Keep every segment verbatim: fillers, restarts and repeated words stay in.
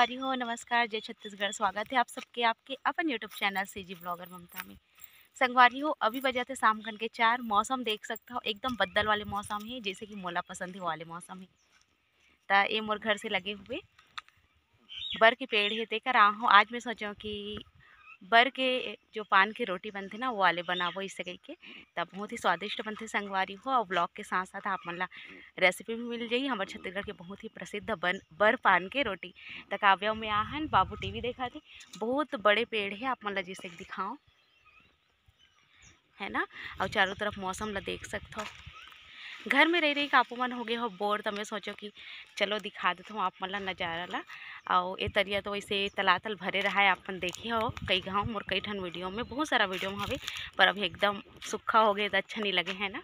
संगवारी हो, नमस्कार, जय छत्तीसगढ़। स्वागत है आप सबके आपके अपन YouTube चैनल सीजी ब्लॉगर ममता में। संगवारी हो, अभी बजाते शाम खन के चार। मौसम देख सकत हो, एकदम बदल वाले मौसम है, जैसे कि मोला पसंद है वो वाले मौसम है। त ये मोर घर से लगे हुए बर के पेड़ हे, तेकर आहूँ। आज मैं सोचेंव कि बर के जो पान के रोटी बनथे ना, वो वाले बनाबो इससे कहिके। त बहुत ही स्वादिष्ट बनथे संगवारी हो, अउ ब्लॉग के साथ साथ आप मन ला रेसिपी भी मिल जाही हमर छत्तीसगढ़ के बहुत ही प्रसिद्ध बन, बर पान के रोटी। त काव्या में आहन, बाबू टीवी देखत हे, बहुत बड़े पेड़ हे, आप मन ला जैसे कि दिखाओ, है ना। अउ चारों तरफ मौसम ला देख सकत हो। घर में रही रही कापू मन हो गए हो बोर, त मैं सोचेंव कि चलो दिखा देथों आप मन ला नजारा ला। अउ ए तरिया तो वैसे तलातल भरे रहा है, आप मन देखे हो कई घाव मोर कई ठन वीडियो में, बहुत सारा वीडियो में हवे, पर अभी एकदम सूखा हो गए त अच्छा नहीं लगे, है ना।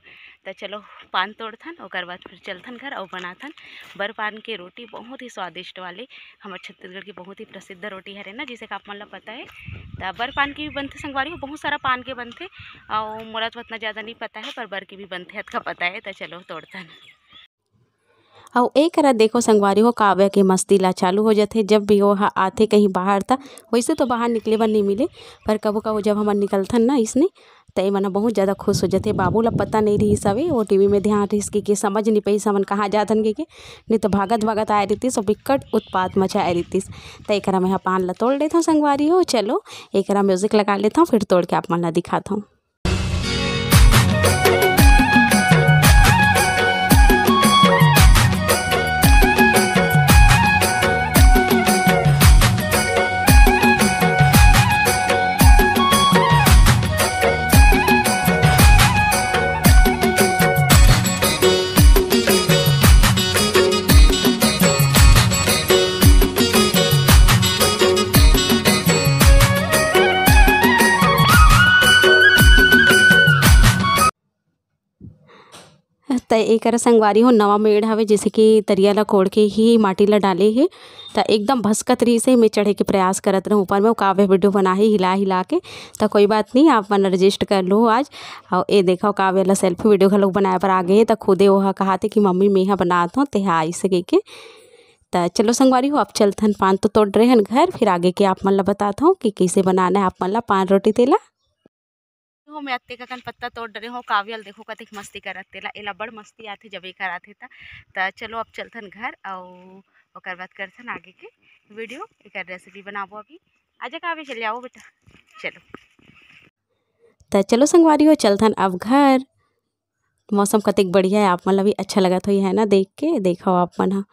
त चलो पान तोड़थन, ओकर बाद फिर चलथन घर अउ बनाथन बर पान के रोटी, बहुत ही स्वादिष्ट वाले हमर छत्तीसगढ़ की बहुत ही प्रसिद्ध रोटी हरे ना, जैसे कि आप मन ला पता है। त बर पान की भी बनथे संगवारी हो, बहुत सारा पान के बनथे, अउ मोला तो उतना ज़्यादा नहीं पता है, पर बर की भी बनथे, अतका पता है। त चलो तोड़थन। अउ ए करा देखो संगवारी हो, काव्या के मस्ती ला चालू हो जाथे। जब भी वो ह आथे कहीं बाहर, त वैसे तो बाहर निकले बर नहीं मिले, पर कभू कभू जब हमन निकलथन ना इसने, त ए मन ह बहुत ज़्यादा खुश हो जाथे। बाबू ला पता नहीं रहिस हवे, वो टीवी में ध्यान रहिस के, के समझ नहीं पाइस हमन कहाँ जाथन के, के। नहीं तो भागत भागत आए रहितिस और बिकट उत्पात मचाए रहितिस। त एकरा में ह पान ला तोड़ लेथों संगवारी हो। चलो एकरा म्यूजिक लगा लेथों, फिर तोड़ के आप मन ला दिखाथों। त एकर संगवारी हो नवा मेड़ हवे, जैसे कि तरिया ला कोड़ के ही माटी ला डाले हे, त एकदम भसकत रहिस हे। मैं चढ़े के प्रयास करत रहूँ ऊपर में, वो काव्य वीडियो बना हे हिला हिला के, त कोई बात नहीं, आप मन एडजस्ट कर लो आज। और ए देखो काव्य ला सेल्फी वीडियो घलोक बनाए बर आ गए हे, त खुदे वो ह कहा थे कि मम्मी मैं ह बनात हूँ, ते हा ऐसे कह के। त चलो संगवारी हो, अब चलथन पान तो तोड़ रहे हन घर, फिर आगे के आप मन ला बतात हूँ कि कैसे बनाना है आप मन ला पान रोटी तेला। हो मैं अत्ते ककन पत्ता तोड़ डरे हो, काव्य ल देखो कतेक मस्ती करत तेला, एला बड़ मस्ती आथे जब एकर आथे त। त चलो अब चलथन घर अउ ओकर बाद करथन आगे के वीडियो, एकर रेसिपी बनाबो अभी। आजा काव्य, चले आओ बेटा, चलो। त चलो संगवारी हो, चलथन अब घर। मौसम कतेक बढ़िया है, आप मन ला भी अच्छा लगत होही है ना देख के। देखो आप मन ह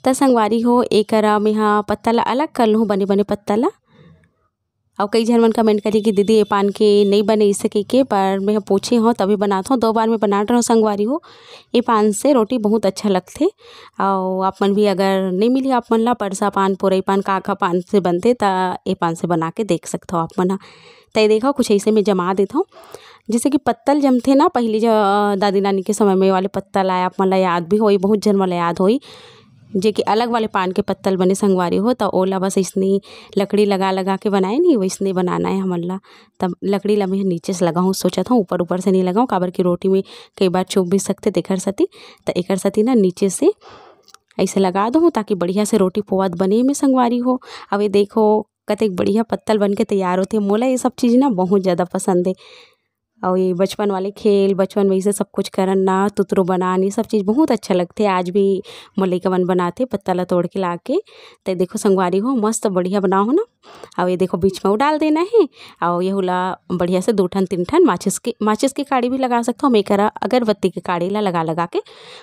त संगवारी हो, एकरा मेंहा पत्ता ला अलग कर लूँ, बने बने पत्ता ला। अउ कई झन मन कमेंट करी कि दीदी, ए पान के नई बने इसे कहिके, पर मेंहा पूछे हूँ तभी बनात हूँ। दो बार में बना डरे हूँ संगवारी हो, ए पान से रोटी बहुत अच्छा लगथे। अउ आप मन भी अगर नई मिली आप मन ला परसा पान, पुरई पान, का का पान से बनथे, त ए पान से बना के देख सकथो आप मन ह। त ये देखो कुछ ऐसे में जमा देथो। जैसे कि पत्तल जमथे ना, पहली जो, अ, दादी नानी के समय में वाले पत्तल आए, आप मन ला याद भी होई, बहुत झन मन ला याद होई, जे कि अलग वाले पान के पत्तल बने संगवारी हो, त ओला बस इसने लकड़ी लगा लगा के बनाए नहीं, वैसने बनाना है हमन ला। तब लकड़ी ला मैं नीचे से लगाऊँ सोचत हूँ, ऊपर ऊपर से नहीं लगाऊँ, काबर कि रोटी में कई बार चुभ भी सकथे तेकर सेती। त एकर सेती ना नीचे से ऐसे लगा दूँ ताकि बढ़िया से रोटी पोवत बने में संगवारी हो। अब ये देखो कतेक बढ़िया पत्तल बन के तैयार होथे। मोला ये सब चीज़ ना बहुत ज़्यादा पसंद है। अउ ये बचपन वाले खेल, बचपन में इसे सब कुछ करन ना, तुतरू बनान, ये सब चीज़ बहुत अच्छा लगथे। आज भी मोर लइका मन बनाथे पत्ता ला तोड़ के लाके। त देखो संगवारी हो, मस्त बढ़िया बनाओ हो ना। अउ ये देखो बीच में वो डाल देना है। अउ ये हुला बढ़िया से दो ठन तीन ठन माचिस के, माचिस के काड़ी भी लगा सकथो। मैं करा अगरबत्ती के काड़ी ला लगा लगा के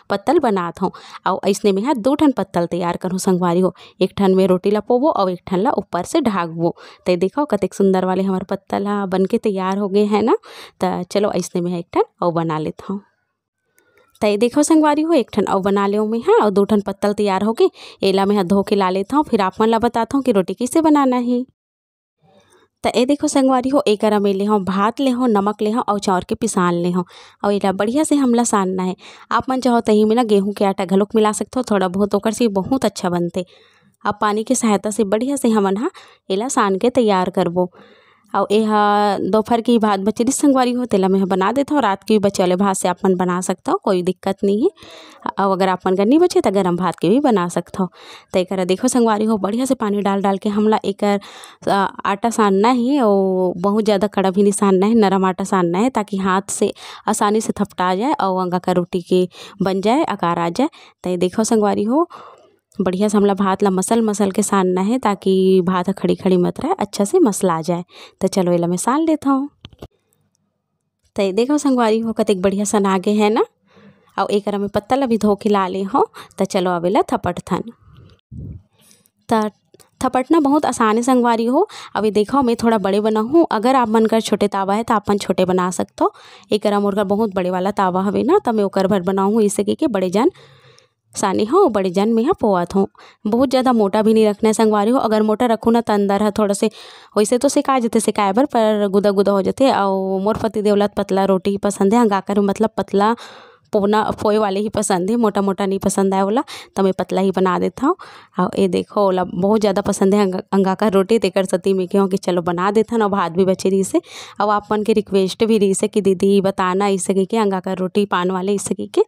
पत्तल बनात हूँ। अउ ऐसने में हा दो ठन पत्तल तैयार करूँ संगवारी हो, एक ठन में रोटी ला पोबो अउ एक ठन ला ऊपर से ढाकबो। त देखो कतेक सुंदर वाले हमर पत्तल हा बन के तैयार हो गए है ना। त चलो ऐसने में हा एक ठन अउ बना लेत हूँ। त ये देखो संगवारी हो, एक ठन अउ बना लेव मैं हा, अउ दो ठन पत्तल तैयार हो गए। एला मैं हा धो के ला लेत हूँ, फिर आप मन ला बतात हूँ कि रोटी कैसे बनाना है। त ए देखो संगवारी हो, एकरा में ले हूँ भात ले हूँ, नमक ले हूँ अउ चाउर के पिसान ले हूँ। अउ एला बढ़िया से हमला सानना है। आप मन चाहो त एही में ना गेहूं के आटा घलोक मिला सकथो थोड़ा बहुत, ओकर से बहुत अच्छा बनथे। अब पानी के सहायता से बढ़िया से हमन हा एला सान के तैयार करबो। अउ एहा दोपहर के भात बचे रिहिस संगवारी हो, तेला मैं ह बना देथव। रात के भी बचे वाले भात से आप मन बना सकथव, कोई दिक्कत नहीं है। अउ अगर आप मन कर नहीं बचे, त गरम भात के भी बना सकथव। त एकर देखो संगवारी हो, बढ़िया से पानी डाल डाल के हमला एकर, अ, आटा सानना है, अउ बहुत ज़्यादा कड़ा भी नहीं सानना है, नरम आटा सानना है, ताकि हाथ से आसानी से थपटा जाए अउ अंगाकर रोटी के बन जाए, आकार आ जाए। त ये देखो संगवारी हो, बढ़िया से हमला भात ला मसल मसल के सानना है, ताकि भात ह खड़ी खड़ी मत रहे, अच्छा से मसला जाए। त चलो, एला मैं सान लेथव। त ये देखो संगवारी हो, कतेक बढ़िया सना गे है ना। अउ एकरा में पत्ता ला भी धो के ला ले हो। त चलो, अब एला थपटथन। त थपटना बहुत आसान है संगवारी हो। अब ये देखो, मैं थोड़ा बड़े बनाहूँ। अगर आप मन कर छोटे तावा है, त आप मन छोटे बना सकथव। एकरा मोर कर बहुत बड़े वाला तावा हवे ना, त मैं ओकर भर बनाहूँ। इसे के, के बड़े जन सानी हो, बड़े जन में ह पोआत हो। बहुत ज़्यादा मोटा भी नहीं रखना है संगवारी हो। अगर मोटा रखू ना, त अंदर ह थोड़ा से वैसे तो सेका जते सेकाए बर, पर गुदा गुदा हो जते। अउ मोर पति देव ला पतला रोटी ही पसंद है, अंगाकर मतलब पतला पोना, पोए वाले ही पसंद है, मोटा मोटा नहीं पसंद आए वाला। त मैं पतला ही बना देथव। अउ ये देखो, ओला बहुत ज़्यादा पसंद है अंग-, अंगाकर रोटी, तेकर सती मैं कहूँ कि चलो बना देथन। अउ भात भी बचे रहिसे, अउ आप मन के रिक्वेस्ट भी रहिसे कि दीदी बताना, इसे के, के अंगाकर रोटी पान वाले, इसे के, के।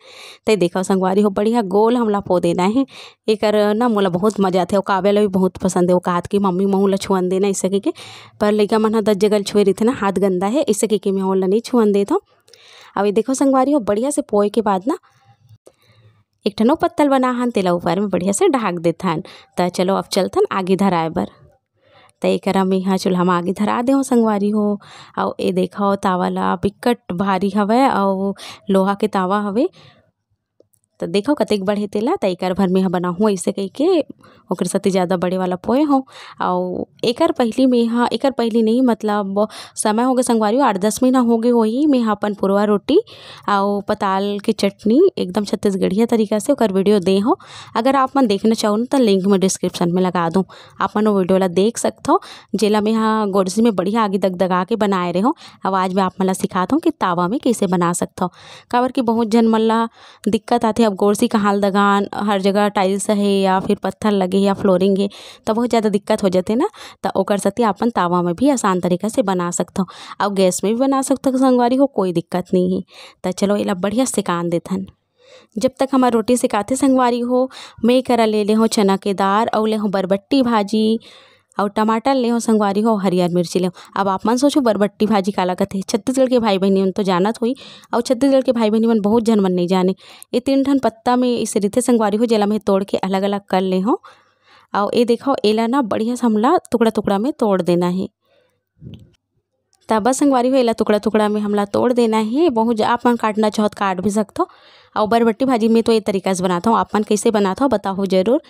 त ये देखो संगवारी हो, बढ़िया गोल हमला पो देना है। एकर ना मोला बहुत मजा आथे, अउ काव्या ला भी बहुत पसंद है। वो कहत कि मम्मी, महू ला छुअन देना, इसे के, के। पर लइका मन ह दस जगह छुए रहिथे ना, हाथ गंदा है, इसे के, के मैं ओला नहीं छुअन देथव। अब ये देखो संगवारी हो, बढ़िया से पोए के बाद ना एक ठन अउ पत्तल बना हन, तेला ऊपर में बढ़िया से ढाक देथन। त चलो, अब चलथन आगी धराए बर। त एकरा में हा चूल्हा में आगी धरा दे हो संगवारी हो। अउ ये देखो, तावा ला बिकट भारी हवय, अउ लोहा के तावा हवे। त देखो, कतेक बड़े तेला, त एकर भर में हा बनाहूँ, ऐसे कहिके ओकर सेती ज़्यादा बड़े वाला पोए हो। अउ एकर पहिली में हा, एकर पहिली नहीं, मतलब समय हो गए संगवारी हो, आठ दस महीना हो गए होही, में हा अपन पुरवा रोटी अउ पताल के चटनी एकदम छत्तीसगढ़िया तरीका से ओकर वीडियो दे हो। अगर आप मन देखना चाहो ना, त लिंक में डिस्क्रिप्शन में लगा दूँ, आप मन वो वीडियो ला देख सकथो, जेला में हा गोरसी में बढ़िया आगी दगदगा के बनाए रहे हो। अब आज मैं आप मन ला सिखात हूँ कि तावा में कैसे बना सकथो, काबर कि बहुत झन मन ला दिक्कत आथे। अब गोरसी कहाँ ल दगान, हर जगह टाइल्स हे या फिर पत्थर लगे हे या फ्लोरिंग हे, त बहुत ज़्यादा दिक्कत हो जाथे ना। त ओकर सेती अपन तावा में भी आसान तरीका से बना सकथो, अउ गैस में भी बना सकथो संगवारी हो, कोई दिक्कत नहीं हे। त चलो, एला बढ़िया सेकान देथन। जब तक हमार रोटी सेकाथे संगवारी हो, मैं करा ले ले हो चना के दार, अउ ले हो बरबट्टी भाजी, अउ टमाटर ले हो संगवारी हो, हरियर मिर्ची ले हो। अब आप मन सोचो, बरबट्टी भाजी काला कथे? छत्तीसगढ़ के भाई बहिनी मन तो जानत होई, अउ छत्तीसगढ़ के भाई बहिनी मन बहुत झन मन नहीं जाने। ये तीन ठन पत्ता में इसे रिथे संगवारी हो, जेला मैं तोड़ के अलग-अलग कर ले हो। अउ ये देखो, एला ना बढ़िया से हमला टुकड़ा-टुकड़ा में तोड़ देना हे। त बस संगवारी हो, एला टुकड़ा-टुकड़ा में हमला तोड़ देना हे। बहुत ज-, आप मन काटना चाहो त काट भी सकथो। अउ बरबट्टी भाजी में तो ये तरीका से बनाथो, आप मन कैसे बनाथो बताओ जरूर।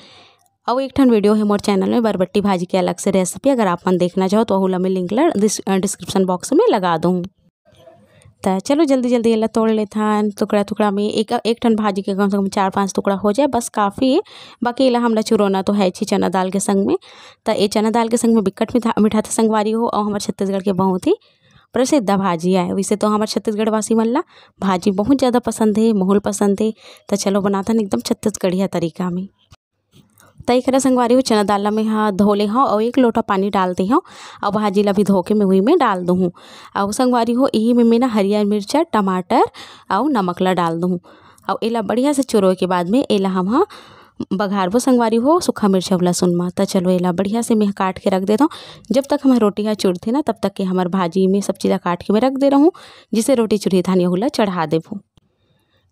अउ एक ठन वीडियो हे मोर चैनल में बरबट्टी भाजी के अलग से रेसिपी, अगर आप मन देखना चाहो त वहू ला मैं लिंक ला डिस-, अ, डिस्क्रिप्शन बॉक्स में लगा दूँ। त चलो जल्दी जल्दी एला तोड़ लेथन टुकड़ा टुकड़ा में। एक, एक ठन भाजी के कम से कम चार पांच टुकड़ा हो जाए, बस काफ़ी हे। बाकी एला हमला चुरोना तो हे ही चना दाल के संग में। त ए चना दाल के संग में बिकट मिठा, मिठाथे संगवारी हो, अउ हमर छत्तीसगढ़ के बहुत ही प्रसिद्ध भाजी आय। वैसे तो हमर छत्तीसगढ़ वासी मन ला भाजी बहुत ज़्यादा पसंद हे, महू ल पसंद हे। त चलो बनाथन एकदम छत्तीसगढ़िया तरीका में। त एकरा संगवारी हो, चना दाल ला मैं हा धो ले हव अउ एक लोटा पानी डाल दे हव, अउ भाजी ला भी धो के मैं उही में डाल दूहूँ। अउ संगवारी हो, इही में मैं ना हरियर मिर्चा, टमाटर अउ नमक ला डाल दूहूँ। अउ एला बढ़िया से चुरोए के बाद में एला हम हा बघारबो संगवारी हो, सूखा मिर्चा अउ लहसुन मा। त चलो, एला बढ़िया से मैं हा काट के रख देत हव। जब तक हमर रोटी हा चुरथे ना, तब तक के हमर भाजी में सब चीज़ ला काट के मैं रख दे रहूँ, जिसे रोटी चुरही तहान यहू ला चढ़ा देबो।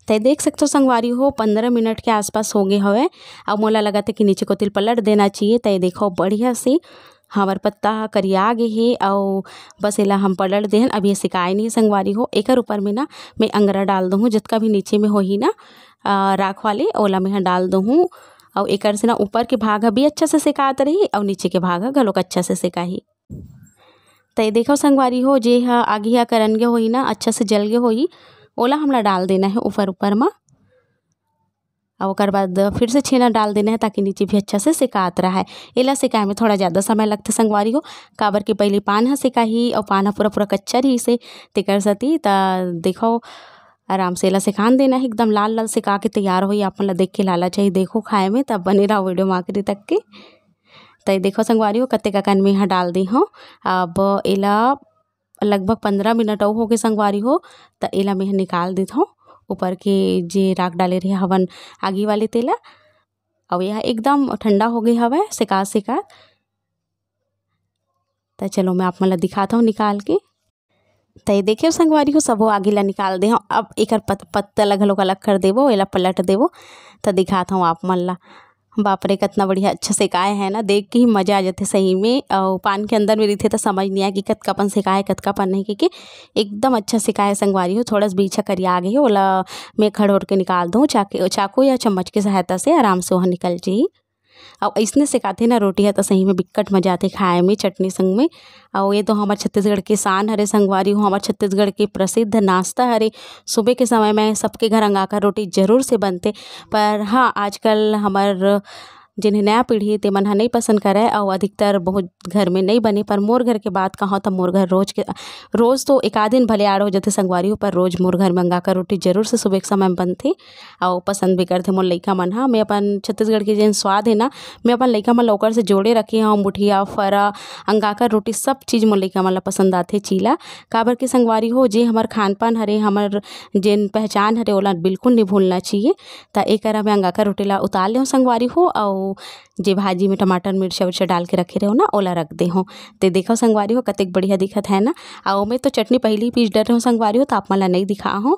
त देख सकथो संगवारी हो, पंद्रह मिनट के आसपास हो गे हवय। अउ मोला लगत हे कि नीचे कोती ल पलट देना चाहिए। त ये देखो, बढ़िया से हमर पत्ता ह करिया गे हे, अउ बस एला हम पलट देहन। अब ये सिकाय नहीं हे संगवारी हो, एकर ऊपर में ना मैं अंगरा डाल दूहूँ, जतका भी नीचे में होही ना, अ, राख वाले, ओला मैं ह डाल दूहूँ। अउ एकर से ना ऊपर के भाग ह भी अच्छा से सेकात रही, अउ नीचे के भाग ह घलोक अच्छा से सेकाही। त ये देखो संगवारी हो, जे ह आगी ह करन गे होही ना, अच्छा से जल गे होही, ओला हमला डाल देना हे ऊपर ऊपर म। अउ ओकर बाद फिर से छेना डाल देना हे, ताकि नीचे भी अच्छा से सेकात रहय। एला सेकाय में थोड़ा ज़्यादा समय लगथे संगवारी हो, काबर कि पहिली पान ह सेकाही अउ पान ह पूरा पूरा कच्चा रहिस हे, तेकर सेती। त देखो, आराम से एला सेकान देना हे, एकदम लाल लाल सेका के तैयार होही। आप मन ला देख के लालच आही, देखो खाए में, तब बने रहो वीडियो में आखिरी तक के। त ये देखो संगवारी हो, कतेक अकन में ह डाल दे हव। अब एला लगभग पंद्रह मिनट अउ होगे संगवारी हो, त एला में ह निकाल देथव। ऊपर के जे राख डाले रहे हवन आगी वाले तेला, अउ यह एकदम ठंडा हो गए हवय, सेकात सेकात। त चलो मैं आप मन ला दिखात हव निकाल के। त ये देखियो संगवारी हो, सबो आगी ला निकाल दे हव। अब एकर पत-, पत्ता ला घलोक अलग कर देबो, एला पलट देबो। त दिखात हव आप मन ला। बाप रे, कतना बढ़िया अच्छा सेकाय हे ना, देख के ही मजा आ जाथे सही में। अउ पान के अंदर में रहिथे त समझ नइ आय कि कतका पन सेकाय, कतका पन नहीं, क्योंकि एकदम अच्छा सेकाय हे संगवारी हो। थोड़ा सा बीछा करिया आगे हे, ओला मैं खड़ोर के निकाल दूँ चाके-, चाकू या चम्मच के सहायता से आराम से ओह निकल जाही। अउ अइसने सेकाथे ना रोटी ह, त सही में बिक्कट मजा आथे खाए में चटनी संग में। अउ ये तो हमर छत्तीसगढ़ के शान हरे संगवारी हो, हमर छत्तीसगढ़ के प्रसिद्ध नाश्ता हरे। सुबह के समय में सबके घर अंगाकर रोटी जरूर से बनथे, पर हाँ, आजकल हमर जेन नया पीढ़ी हे, तेमन ह नइ पसंद करय, अउ अधिकतर बहुत घर में नइ बने। पर मोर घर के बात कहव, त मोर घर रोज के, रोज तो एक आध दिन भले आड़ हो जाथे संगवारी हो, पर रोज मोर घर में अंगाकर रोटी जरूर से सुबह के समय में बनथे। अउ पसंद भी करथे मोर लइका मन ह। मैं अपन छत्तीसगढ़ के जेन स्वाद हे ना, मैं अपन लइका मन ल ओकर से जोड़े रखे हव। मुठिया, फरा, अंगाकर रोटी, सब चीज मोर लइका मन ल पसंद आथे। चीला, काबर के संगवारी हो, जे हमर खान पान हरे, हमर जेन पहचान हरे, ओला बिल्कुल नइ भूलना चाहिए। त ए करा मैं अंगाकर रोटी ला उतार लेहूँ संगवारी हो, अउ जे भाजी में टमाटर, मिर्चा उर्चा डाल के रखे रहेंव ना, ओला रख देहूँ। ते देखव संगवारी हो, कतेक बढ़िया दिखत हे ना। अउ मैं तो चटनी पहिली ही पीस डरे रहेंव संगवारी हो, त आप मन ला नइ दिखाहूँ।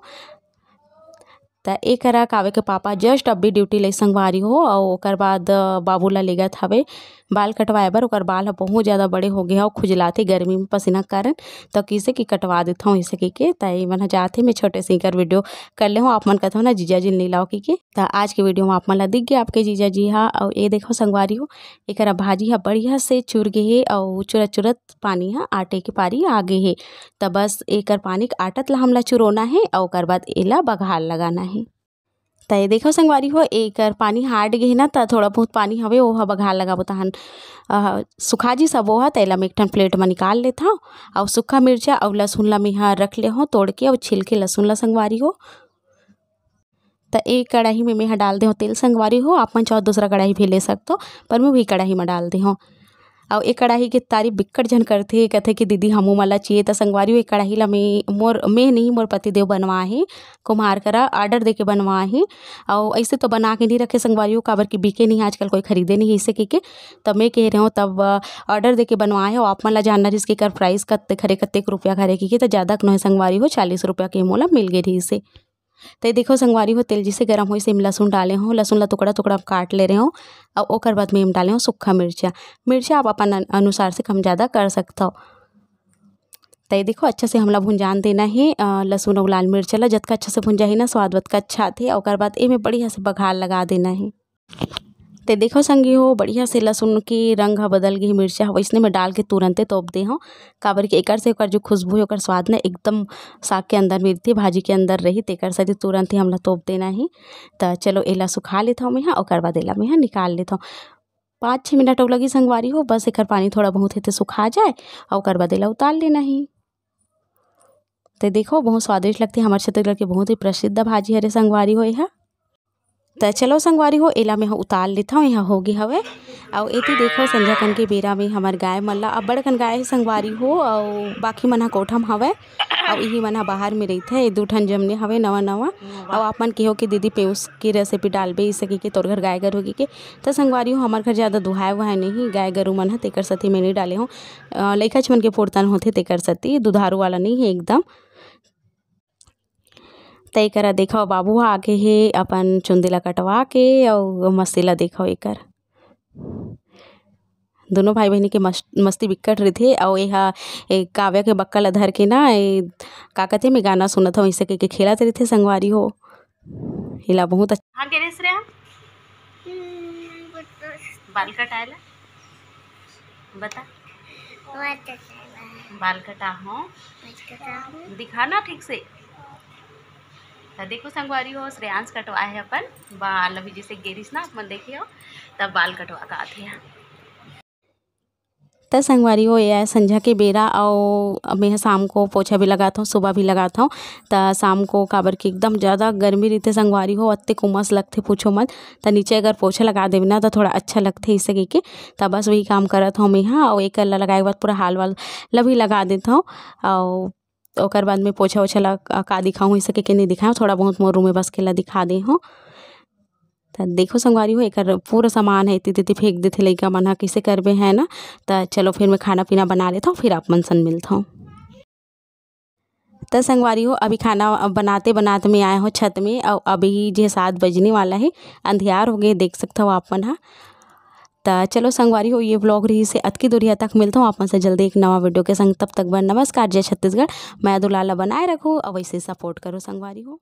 त ए करा कावे के पापा just अभी ड्यूटी ले संगवारी हो, अउ ओकर बाद, अ, बाबू ला लेगत हवे बाल कटवाए बर। ओकर बाल ह बहुत ज़्यादा बड़े हो गए हे अउ खुजलाथे गर्मी में पसीना के कारण, त किसे कि कटवा देथव इसे कहिके। त ए मन ह जाथे, मैं छोटे से एकर वीडियो कर ले हूँ, आप मन कथव ना जीजा जी ल नइ लाव कहिके। त आज के वीडियो में आप मन ला दिख गया आपके जीजा जी हा। अउ ए देखव संगवारी हो, एकरा भाजी ह बढ़िया से चुर गे हे अउ चुरत चुरत पानी ह आटे के पारी आ गे हे। त बस एकर पानी के आटत ला हमला चुरोना हे अउ ओकर बाद एला बघार लगाना हे। त ये देखव संगवारी हो, एकर पानी ह आट गे हे ना, त थोड़ा बहुत पानी हवे, ओहा बघार लगाबो तहन, अ, सुखा जी सबो ह। त एला मैं एक ठन प्लेट म निकाल लेथव अउ सुक्खा मिर्चा अउ लहसुन ला मैं ह रख ले हव तोड़ के अउ छिल के लहसुन ला संगवारी हो। त एक कढ़ाई में मैं ह डाल दे हव तेल संगवारी हो, आप मन चाहो दूसरा कढ़ाई भी ले सकथव, पर मैं वही कढ़ाई में डाल दे हव। अउ ए कढ़ाई के तारीफ बिक्कट झन करथे, कथे कि दीदी हमू मन ला चाहिए। त संगवारी हो, ए कढ़ाई ला मैं, मोर, मैं नहीं, मोर पतिदेव बनवाए हे, कुम्हार करा order देके बनवाए हे। अउ ऐसे तो बना के नहीं रखे संगवारी हो, काबर कि बिके नहीं आजकल, कोई खरीदे नहीं इसे कहिके। तब मैं कह रहे हव, तब, अ, order देके बनवाए हे। अउ आप मन ला जानना रहिस कि एकर price कतेक हरे, कतेक रुपया हरे कहिके, त ज़्यादा के नोहे संगवारी हो, चालीस रुपया के मोला मिल गे रहिस हे। त ये देखव संगवारी हो, तेल जइसे गरम होइस, एम लहसुन डाले हव, लहसुन ला टुकड़ा टुकड़ा काट ले रहे हव, अउ ओकर बाद में एम डाले हव सुक्खा मिर्चा। मिर्चा आप अपन अन-, अनुसार से कम ज़्यादा कर सकथव। त ये देखव, अच्छा से हमला भुंजान देना हे, अ, लहसुन अउ लाल मिर्चा ला। जतका अच्छा से भुंजाही ना, स्वाद ओतका अच्छा आथे। ओकर बाद एमे बढ़िया से बघार लगा देना हे। ते देखव संगी हो, बढ़िया से लहसुन के रंग ह बदल गे हे, मिर्चा ह वइसने में डाल के तुरंते तोप दे हव, काबर कि एकर से ओकर जो खुशबू हे, ओकर स्वाद ना एकदम साग के अंदर में रहिथे, भाजी के अंदर रही, तेकर सेती तुरंत ही हमला तोप देना हे। त चलो, एला सुखा लेथव मेंहा, ओकर बाद एला मेंहा निकाल लेथव। पाँच छः मिनट अउ लगी संगवारी हो, बस एकर पानी थोड़ा बहुत हे ते सुखा जाए, अउ ओकर बाद एला उतार लेना हे। ते देखव, बहुत स्वादिष्ट लगथे, हमर छत्तीसगढ़ के बहुत ही प्रसिद्ध भाजी हरे संगवारी हो एहा। त चलो संगवारी हो, एला मेंहा उतार लेथव, एहा होगे हवय। अउ एती देखव, संझा कन के बेरा में हमर गाय मन ला, अब्बड़ कन गाय हे संगवारी हो, अउ बाकी मन ह कोठा म हवय, अउ इही मन ह बाहर में रहिथे। ए दू ठन जमने हवय नवा नवा, अउ आप मन केहो कि दीदी पेउस के recipe डालबे, इसे कहिके तोर घर गाय गरु होगे के। त संगवारी हो, हमर घर जादा दुहाय उहाय नहीं, गाय गरु मन ह, तेकर सेती मैं नइ डाले हव। अ, लइकाच मन के पोरतन होथे, तेकर सेती दुधारू वाला नइ हे एकदम। त एकरा देखव, बाबू ह आगे हे अपन चुंदी ला कटवा के, अउ मस्ती ला देखव एकर। दोनों भाई बहिनी के मस-, मस्ती बिक्कट रहिथे। अउ एहा, ए, काव्या के बक्का ला धर के ना, ए, का कथे, मैं गाना सुनत हव, अइसे कहिके खेलत रहिथे संगवारी हो। एला बहुत अच्छा। हाँ, गिरीश रे, बाल कटाए ला। बता। बाल कटाहूँ। दिखा ना ठीक से। त देखो संगवारी हो, श्रेयांश कटवाए हे अपन बाल। अभी जैसे गिरीश ना, आप मन देखे हो, तब बाल कटवा के आथे। त संगवारी हो, ये आय संझा के बेरा, अउ मैं ह शाम को पोछा भी लगात हौं, सुबह भी लगात हौं। त शाम को, काबर कि एकदम ज़्यादा गर्मी रहिथे संगवारी हो, अतेक उमस लगथे, पूछो मत। त नीचे अगर पोछा लगा देबे ना, त थोड़ा अच्छा लगथे, इसे कहिके। त बस वही काम करत हौं मैं ह, अउ एकर ला लगाए के बाद पूरा हाल वाल ला भी लगा देत हौं, अउ ओकर बाद में पोछा ओछा ला का दिखाऊँ, इसे कहिके नहीं दिखाएँ, थोड़ा बहुत मोर रूम में बस के ला दिखा दे हौं। त देखो संगवारी हो, एकर पूरा सामान है, एती तेती फेंक देथे लइका मन ह, कइसे करबे, है ना? त चलो फिर मैं खाना पीना बना लेत हौं, फिर आप मन सन मिलत हौं। त संगवारी हो, अभी खाना बनाते बनाते मैं आए हौं छत में, अउ अभी जे सात बजने वाला है, अंधियार हो गए, देख सकत हव आप मन ह। त चलो संगवारी हो, ये vlog रहिसे अतकी दूरिया तक, मिलत हौं आप मन से जल्दी एक नवा video के संग। तब तक बर नमस्कार, जय छत्तीसगढ़। मया दुलार ला बनाए रखो, अउ वैसे support करो संगवारी हो।